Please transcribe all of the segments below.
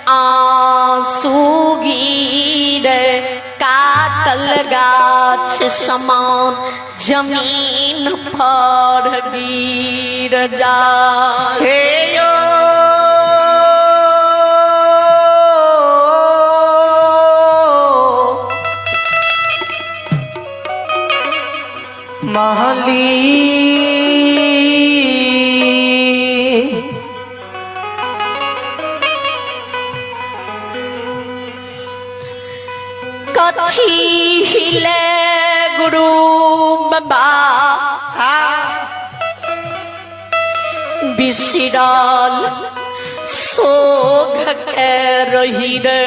आंसू गिरे काटल गाछ समान जमीन पर गिर जाय। हे यो महली कथी हिले गुरु बाबा बिसरल सोघ के रही रे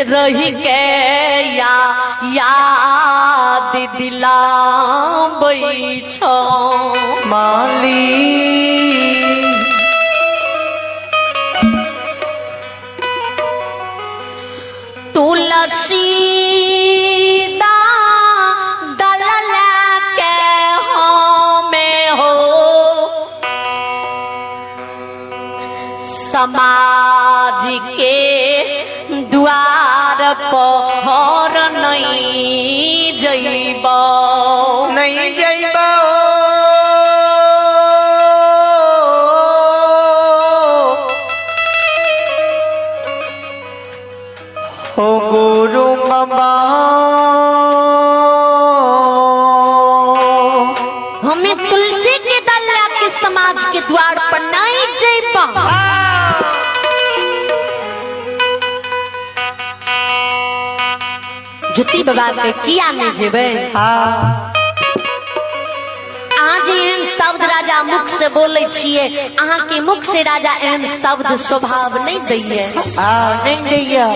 रही के या याद दिलाबै छौ। माली तुलसी दलला के हमें हो समाज के द्वार पर नहीं जइब, नहीं जइब। हो गुरु बाबा, हमें तुलसी के दल्ला के समाज के द्वार पर नहीं जइब। ज्योति बाबा के किया नहीं जेबे। अहाँ जे एहन शब्द राजा मुख से बोले छिए, अहाँ के मुख से राजा एहन शब्द स्वभाव नहीं दैये। नहीं दैया।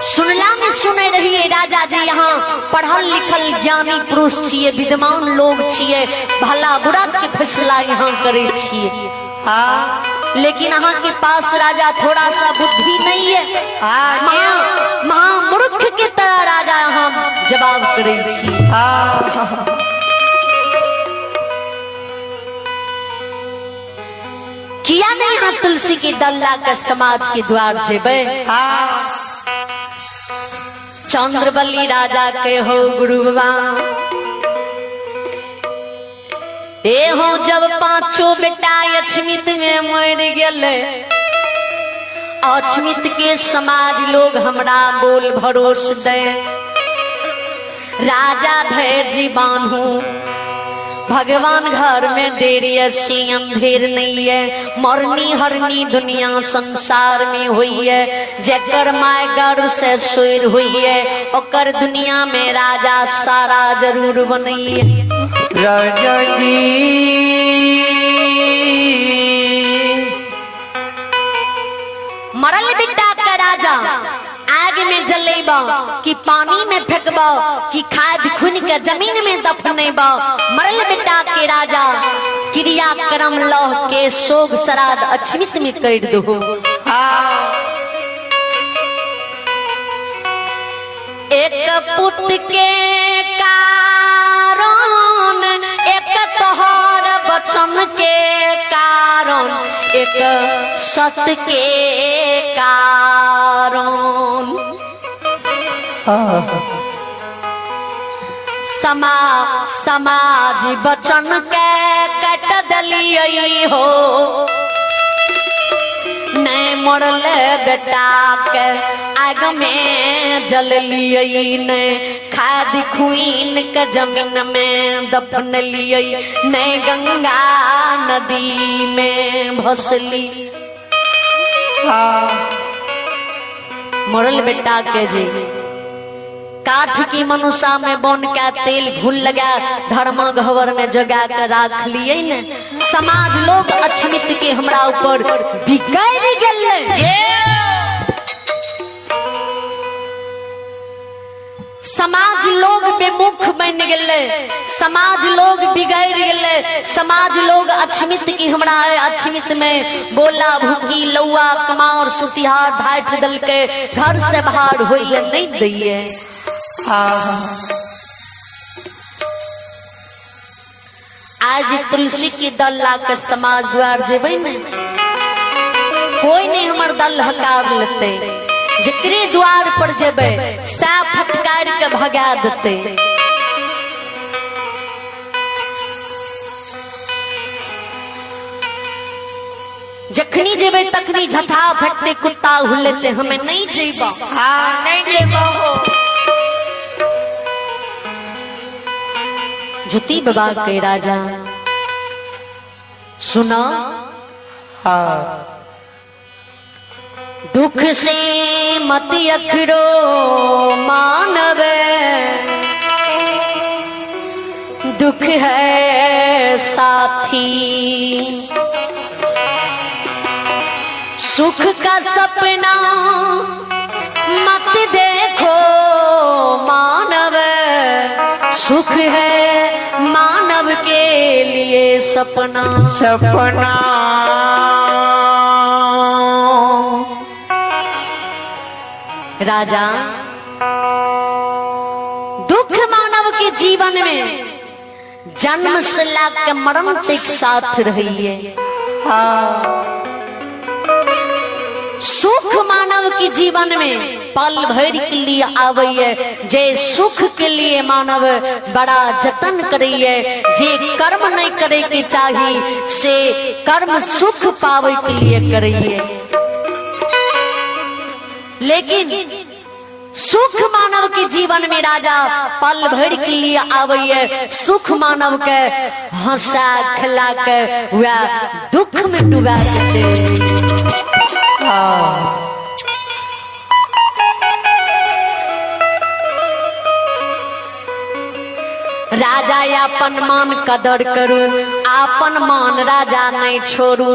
सुनला में सुने रहिए राजा जी यहाँ पढ़ल लिखल ज्ञानी पुरुष छिए, विद्वान लोग छिए, भला बुरा के फैसला यहाँ करे छिए। लेकिन अहाँ के पास राजा थोड़ा सा बुद्धि नहीं है। महामूर्ख के तरह राजा यहाँ जवाब करे छिए। किया नहीं यहाँ तुलसी की दल्ला के समाज के द्वार जेबे। चंद्रबली राजा के हो गुरु बाबा, ए हो जब पांचों बेटा अछमित में मर गेले, अछमित के समाज लोग हमरा बोल भरोस दे। राजा धैर्य बान्हू, भगवान घर में देरी ऐसी अंधेर नहीं है, मरनी हरनी दुनिया संसार में हुई है, जेकर my गर्भ से सोर हुई है ओकर दुनिया में राजा सारा जरूर बनी है। राजा जी मरल बेटा का राजा आग में जलेबा कि पानी में फेंकबा कि खाद खुन के जमीन में दफनेबा। मरल बेटा के राजा क्रियाक्रम लह के शोक श्राद्ध अछमित में कर दो। एक पुत के कारण, एक तोहर वचन के कारण, एक सत के कारण। समाज वचन के कट दलियै हो, नहीं मरले बेटा के आग में जल लियै, नहीं खाद खुइन के जमीन में दफन लियै, नहीं गंगा नदी में भसली। मरल बेटा के जी काठ की मनुषा में बन के तेल घुल लगा धर्मा गहवर में जगा के राख लिए ने। समाज लोग अछमित के हमरा ऊपर बिगड़ गेले। समाज लोग बेमुख बन गेले, समाज लोग बिगड़ गेले, समाज लोग अछमित की हमरा अछमित में बोला भूखी लौआ कमार सुतिहार ढाठ दल के घर से बाहर होइले नहीं दैये। आज तुलसी की दल ला के समाज द्वार जेबै ने, कोई नहीं हमर दल हकार लेते, जकरे द्वार पर जेबै सै फटकार के भगा देते। जखनी जेबै तखनी झटा फेंकते, कुत्ता हुलेते, हमें नहीं जेबा। हाँ, नहीं जेबा हो। ज्योति बाबा के राजा सुना। हाँ। दुख से मत अखरो मानव, दुख है साथी, सुख का सपना मत देखो मानव, सुख है मानव के लिए सपना। सपना। राजा दुख मानव के जीवन में जन्म से लाके मरण तक साथ रही है। हाँ। सुख मानव के जीवन में पल भर के लिए आवे है, जे सुख के लिए मानव बड़ा जतन करे, जे कर्म नहीं करे के चाही से कर्म सुख पावे के लिए करे। लेकिन सुख मानव के जीवन में राजा पल भर के लिए आवे है, सुख मानव के हंसा खिला के वह दुख में डुबा के चल। हाँ। राजा अपन मान कदर करू, आपन मान राजा नहीं छोड़ू।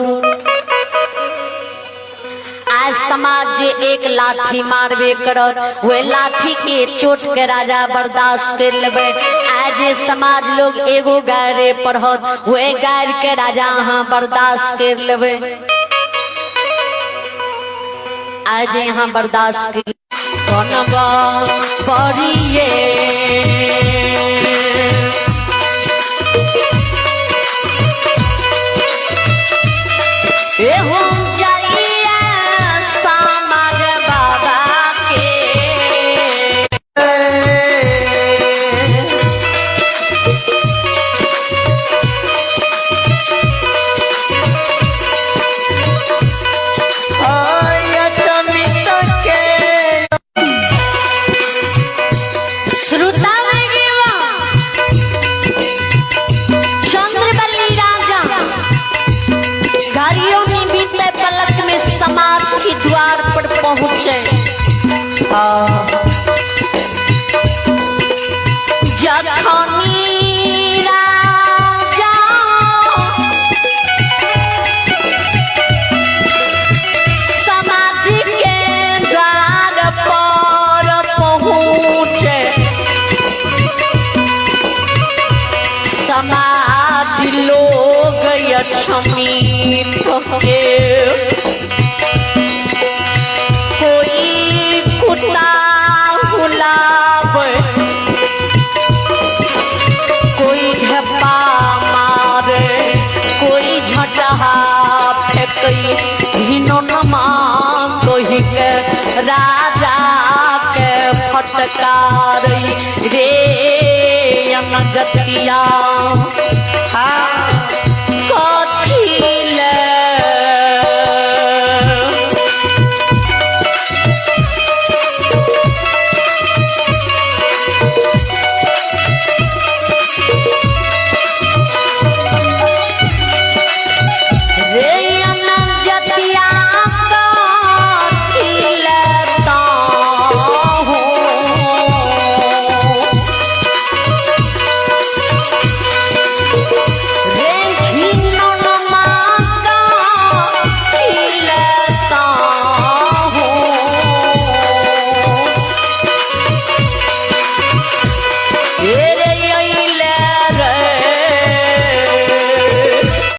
आज समाज जे एक लाठी मारबे करत, वह लाठी के चोट के राजा बर्दाश्त कर लेबे। आज जे समाज लोग एगो गायरे पढ़त, वह गायर के राजा अहाँ बर्दाश्त कर लेबे। आज यहाँ बर्दाश्त कर बनबा पड़िए। ए हम जाइए समाज बाबा के। श्रोता में गिवा चंद्रबली राजा गाड़ियों में बीते पलक में समाज के द्वार पर पहुंचे। जखनी राजा समाज के द्वार पर पहुँचे, समाज लोग अक्षमित के कोई कुत्ता हुलावे, कोई झप्पा मारे, कोई झटहा फेंकई, हिनो नमा कही के राजा के फटकार रे अनजतिया।